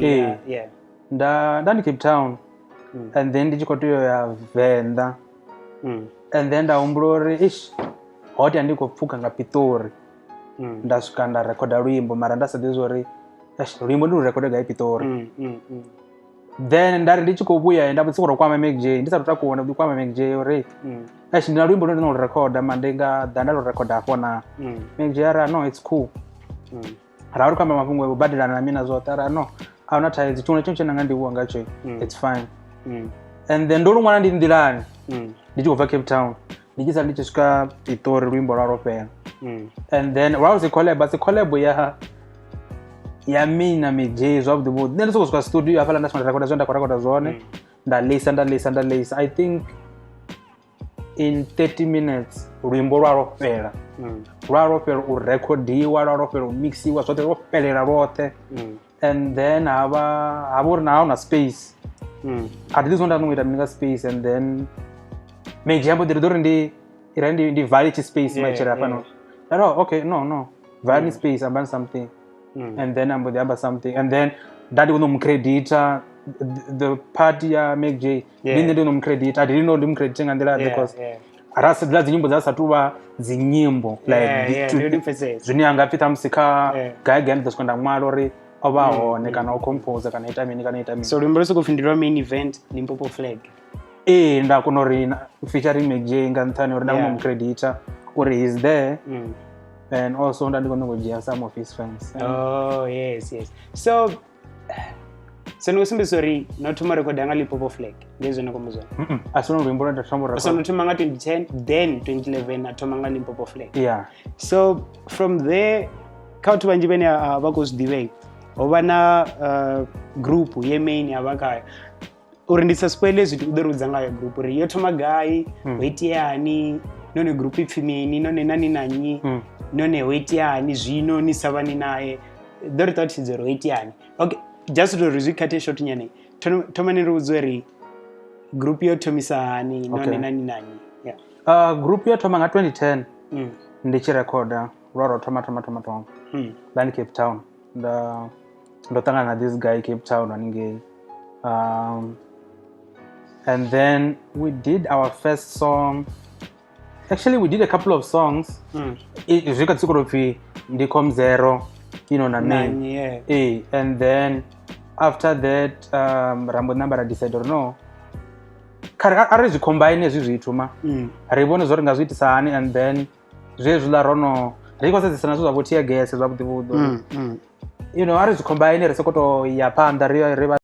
Ee. Yeah. Nda ndi Cape Town and then ndi tshi khou tea u ya Venḓa and then nda humbula uri ish, ho tea ndi khou pfhuka nga Pitori. Nda swika nda rekhoda luimbo, mara nda sa ḓivhi zwa uri eish, luimbo ndi lu rekhode gai Pitori. Then nda ri ndi tshi khou vhuya, nda vho sokou kwama MacJ, ndi sa tou takuwa, nda ḓi kwama MacJ uri eish, ndi na luimbo lune ndi no lu rekhoda, ma ndi nga ḓa nda lu rekhoda hafho na? MacJ a ri, "No, it's cool." Ra ri khou amba mafhungo a u badelana na mina zwoṱhe, a ri, "No, a huna thaidzo, tshiṅwe na tshiṅwe tshine nda nga ndivhuwa ngatsho, it's fine." And then ndo lu ṅwala ndi nḓilani ndi tshi khou bva Cape Town, ndi tshi sala ndi tshi swika Pitori, luimbo lwa lwo fhela. And then lwa lu si collab, a si collab ya mina MacJ zwavhuḓi vhuḓi. Nṋe ndi sokou swika studio hafhaḽa, nda swika nda rekhoda zwine nda khou rekhoda zwone, nda lisa, nda lisa, nda lisa. I think in 30 minutes luimbo lwa lwo fhela. Lwa lwo fhela u rekhodiwa, lwa lwo fhela u mixiwa, zwoṱhe lwo fhelela lwoṱhe. And then havha uri na huna space, a thi ḓi zwone nda ngo ita mini nga space. And then MacJ ambo ḓi ri ḓo ri ndi ira ndi vale tshi space matshele hafhanoni. Nda ri, "Oh, okay, no, valani space, ambani something." And then ambo ḓi amba something, and then nda ndi khou mu credita the part ya MacJ. Ndi nṋe ndi no mu credita, I didn't know ndi mu credite nga nḓila ḓe, because ra sedzela dzi nyimbo dza sa tu vha dzi nyimbo like Ndi pfesesa. Zwine anga pfhi ṱhamusi kha gai gai ndi ḓo swika nda ṅwala uri o vha hone kana o compose kana ita mini kana ita mini. So luimbo lu sokou pfhi ndi lwa Main Event, Limpopo Flag. Ee, nda kona uri featuring MacJ nga nṱhani uri nda kona u mu credita uri he's there and also nda ndi kona u dzhia some of his fans. Oh yes. So ndi khou sumbedzisa uri no thoma rekhoda nga Limpopo Flag, ndi hezwo na khou amba zwone? A si lone luimbo lwe nda thoma u So record. No thoma nga 2010, then 2011 na thoma nga Limpopo Flag. Yeah. So from there, kha vhathu vhanzhi vhane a vha khou zwi ḓivhei, ho vha na group ye main ya vha khayo. Uri ndi sa spoile zwithu, u ḓo ri vhudza ngayo group uri yo thoma gai, ho iteani, nahone group ipfhi mini, nahone nani na nnyi, nahone ho iteani zwino ni sa vhani naye. Ḓo ri ṱalutshedza uri ho iteani. Okay, just uri zwi cut short nyana, thomani ri vhudze uri group yo thomisa hani, nahone nani na nnyi, yeah. Group yo thoma nga 2010 ndi tshi rekhoda lwa thoma thoma thoma thoma. Nda ndi Cape Town, nda ndo ṱangana na this guy Cape Town haningei, and then we did our first song. Actually, we did a couple of songs. Zwi kha ḓi sokou tou pfhi ndi Com Zero, na main. Nani, yeah. Eh, and then after that ra mbo namba ra decide uri no, kha ri a ri zwi combine hezwi zwithu ma ri vhone zwo ri nga zwi itisa hani. And then zwezwiḽa ro no ri khou sedzesa na zwithu zwa vho tear gas zwavhuḓi vhuḓi, a ri zwi combine, ri sokou to ya phanḓa ri vha.